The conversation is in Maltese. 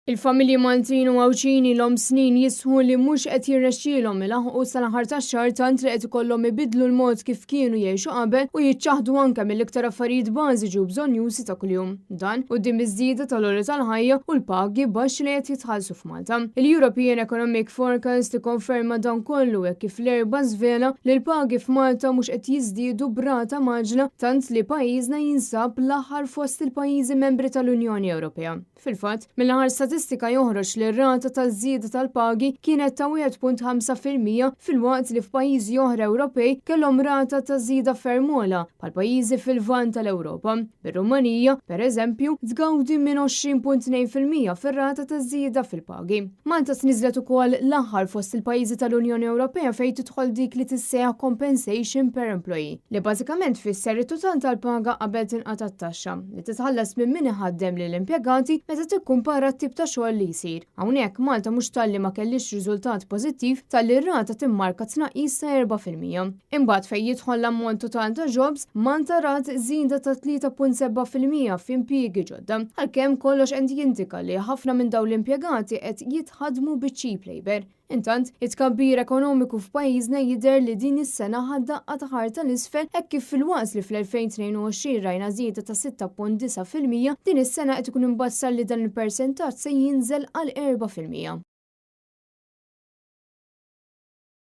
Il-familji Maltin u Għawdxin ilhom snin jisħu li mhux qed jirnexxielhom ilaħħqu sal-aħħar tax-xahar, tant li qed ikollhom ibiddlu l-mod kif kienu jgħixu qabel u jiċċaħdu anke mill-iktar affarijiet bażiċi u bżonnjużi ta' kuljum. Dan quddiem iż-żieda tal-għoli tal-ħajja u l-pagi baxxi li qed jitħallsu f'Malta. Il-European Economic Forecast ikkonferma dan kollu hekk kif l-Erbgħa żvela li l-pagi f'Malta mhux qed jiżdiedu b'rata mgħaġġla, tant li pajjiżna jinsab l-aħħar fost il-pajjiżi membri tal-Unjoni Ewropea. Fil-fatt, mill-aħħar statistika joħroġ li r-rata taż-żieda tal-pagi kienet ta' 1.5% filwaqt li f'pajjiżi oħra Ewropej kellhom rata ta' żieda ferm ogħla, bħal pajjiżi fil-Lvant tal-Ewropa. Bir-Rumanija, per eżempju, tgawdi minn 20.2% fir-rata ta' żieda fil-pagi. Malta tniżlet ukoll l-aħħar fost il-pajjiżi tal-Unjoni Ewropea fejn tidħol dik li tissejjaħ compensation per employee, li bażikament tfisser it-total tal-paga qabel tinqata' t-taxxa, li titħallas minn min iħaddem lill-impjegati meta tikkumpara t-tip ta' xogħol li jsir. Hawnhekk Malta mhux talli ma kellhiex riżultat pożittiv, talli r-rata timmarka tnaqqis ta' 4%. Imbagħad fejn jidħol l-ammont total ta' jobs, Malta rat żieda ta' 3.7% f'impjiegi ġodda, għalkemm kollox qed jindika li ħafna minn dawn l-impjegati qed jitħaddmu biċ-cheap labour. Intant, it-tkabbir ekonomiku f'pajjiżna jidher li din is-sena ħa daqqa ta' ħarta 'l isfel hekk kif filwaqt li fl-2022 rajna żieda ta' 6.9%, din is-sena qed ikun imbassar li dan il-persentaġġ se jinżel għal 4%.